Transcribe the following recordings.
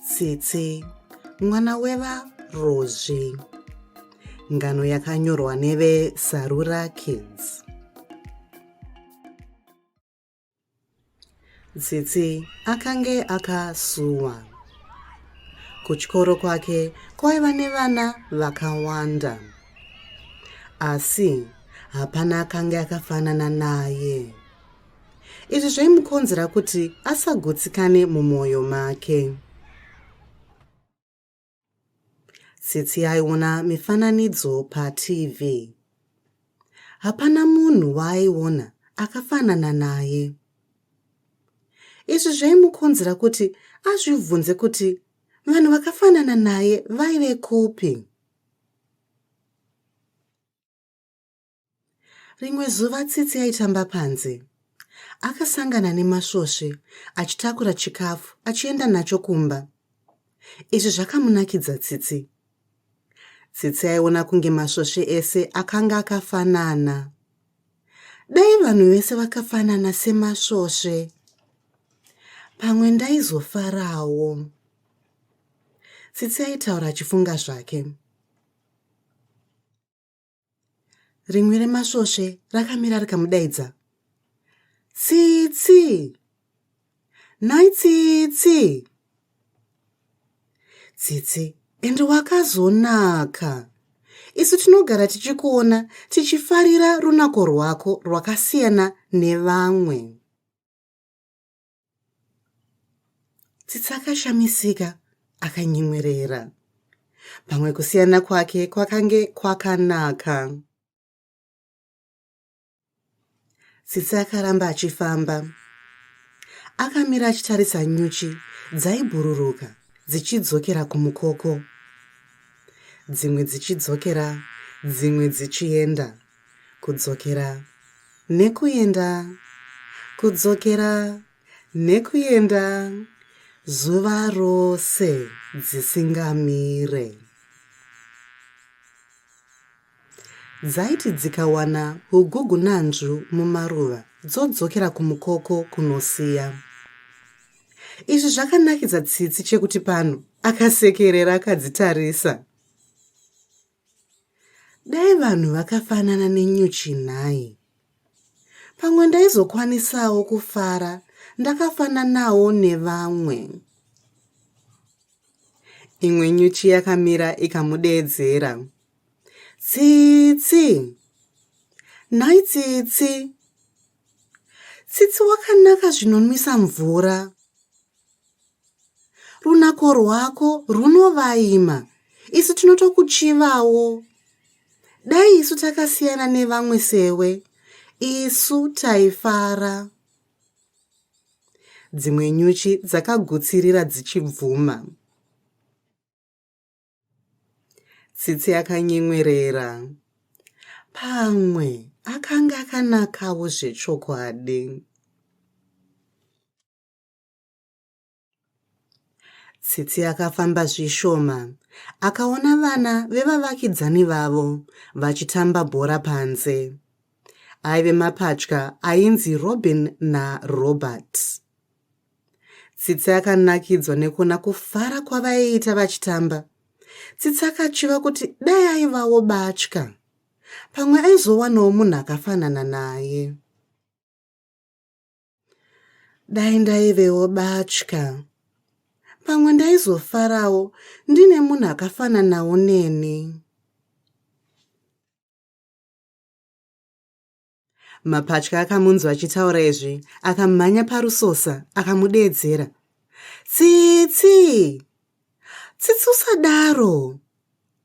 Tsitsi, mwana wevaRozvi. Ngano yakanyorwa neve Sarura Kids. Tsitsi akange akasuwa. Kuchikoro kwake kwaiva nevana vakawanda. Asi hapana akange akafanana naye. Izvi zvaimukonzera kuti asagutsikane mumwoyo make. Tsitsi aiona mifananidzo paTV. Hapana munhu waaiona akafanana naye. Izvi zvaimukonzera kuti azvibvunze kuti vanhu vakafanana naye vaive kupi. Rimwe zuva Tsitsi aitamba panze. Akasangana nemasvosve achitakura chikafu achienda nacho kumba. Izvi zvakamunakidza Tsitsi. Tsitsi aiona kunge masvosve ese akanga akafanana. Dai vanhu vese vakafanana semasvosve. Pamwe ndaizofarawo. Tsitsi aitaura achifunga zvake. Rimwe remasvosve rakamira rikamudaidza. Tsitsi! Nhai Tsitsi! Tsitsi, ende wakazonaka. Isu tinogara tichikuona tichifarira runako rwako rwakasiyana nevamwe. Tsitsi akashamisika akanyemwerera. Pamwe kusiyana kwake kwakange kwakanaka. Tsitsi akaramba achifamba. Akamira achitarisa nyuchi dzaibhururuka dzichidzokera kumukoko. Dzimwe dzichidzokera, dzimwe dzichienda. Kudzokera nekuenda, kudzokera nekuenda zuva rose dzisingamire. Dzaiti dzikawana hugugunanzvu mumaruva dzodzokera kumukoko kunosiya. Izvi zvakanakidza Tsitsi chekuti pano akasekerera akadzitarisa. Dai vanhu vakafanana nenyuchi nhai. Pamwe ndaizokwanisawo kufara ndakafananawo nevamwe. Imwe nyuchi yakamira ikamudeedzera. Tsitsi! Nhai Tsitsi! Tsitsi wakanaka zvinonwisa mvura. Runako rwako runovaima, isu tinotokuchivawo. Dai isu takasiyana nevamwe sewe, isu taifara. Dzimwe nyuchi dzakagutsirira dzichibvuma. Tsitsi akanyemwerera. Pamwe akanga akanakawo zvechokwadi. Tsitsi akafamba zvishoma akaona vana vevavakidzani vavo vachitamba bhora panze. Aive mapatya ainzi Robin naRobert. Tsitsi akanakidzwa nekuona kufara kwavaiita vachitamba. Tsitsi akachiva kuti dai aivawo batya. Pamwe aizowanawo munhu akafanana naye. Dai ndaivewo batya. Pamwe ndaizofarawo ndine munhu akafananawo neni. Mapatya akamunzwa achitaura izvi akamhanya parusosa akamudeedzera. Tsitsi! Tsitsi usadaro!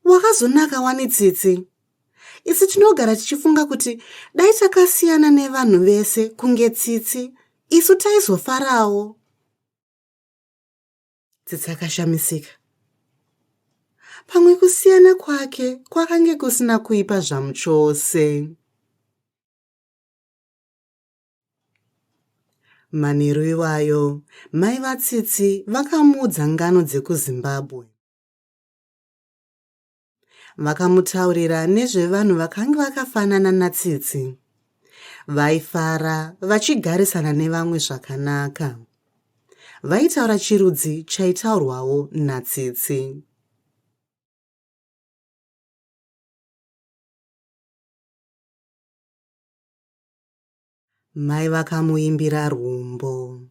Wakazonaka wani Tsitsi? Isu tinogara tichifunga kuti dai takasiyana nevanhu vese kunge Tsitsi, isu taizofarawo. Tsitsi akashamisika. Pamwe kusiyana kwake kwakange kusina kuipa zvamuchose. Manheru iwayo, mai vaTsitsi vakamuudza ngano dzekuZimbabwe. Vakamutaurira nezvevanhu vakange vakafanana naTsitsi. Vaifara vachigarisana nevamwe zvakanaka. Vaitaura chirudzi chaitaurwawo naTsitsi. Mai vakamuimbira rwumbo.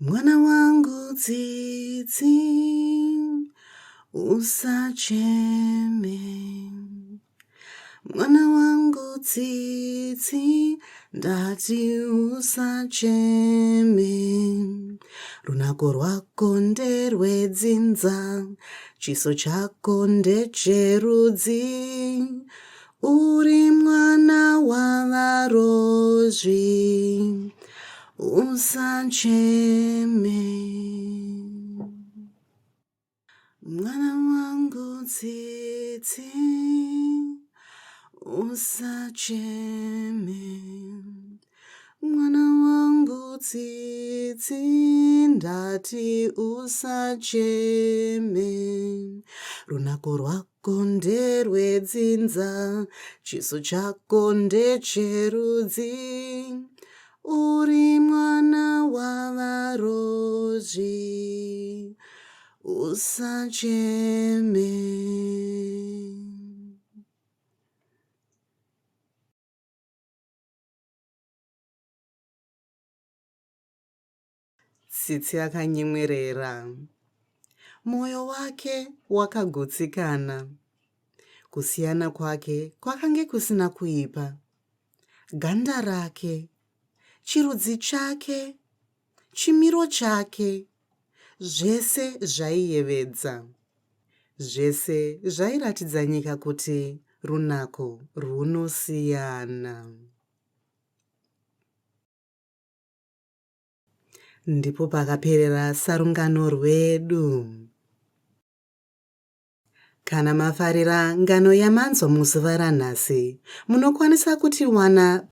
Mwana wangu Tsitsi, usacheme. Mwana wangu Tsitsi, ndati usacheme. Runako rwako nderwedzinza, chiso chako ndecherudzi. Uri mwana waVaRozvi, usacheme. Mwana wangu Tsitsi, usacheme. Mwana wangu Tsitsi, ndati usacheme. Runako rwako nderwedzinza, chiso chako ndecherudzi. Uri mwana waVaRozvi, usacheme. Tsitsi akanyemwerera. Mwoyo wake wakagutsikana. Kusiyana kwake kwakange kusina kuipa. Ganda rake, chirudzi chake, chimiro chake, zvese zvaiyevedza. Zvese zvairatidza nyika kuti runako rwunosiyana. Ndipo pakaperera sarungano rwedu. Kana mafarira ngano yamanzwa muzuva ranhasi, munokwanisa kutiwana.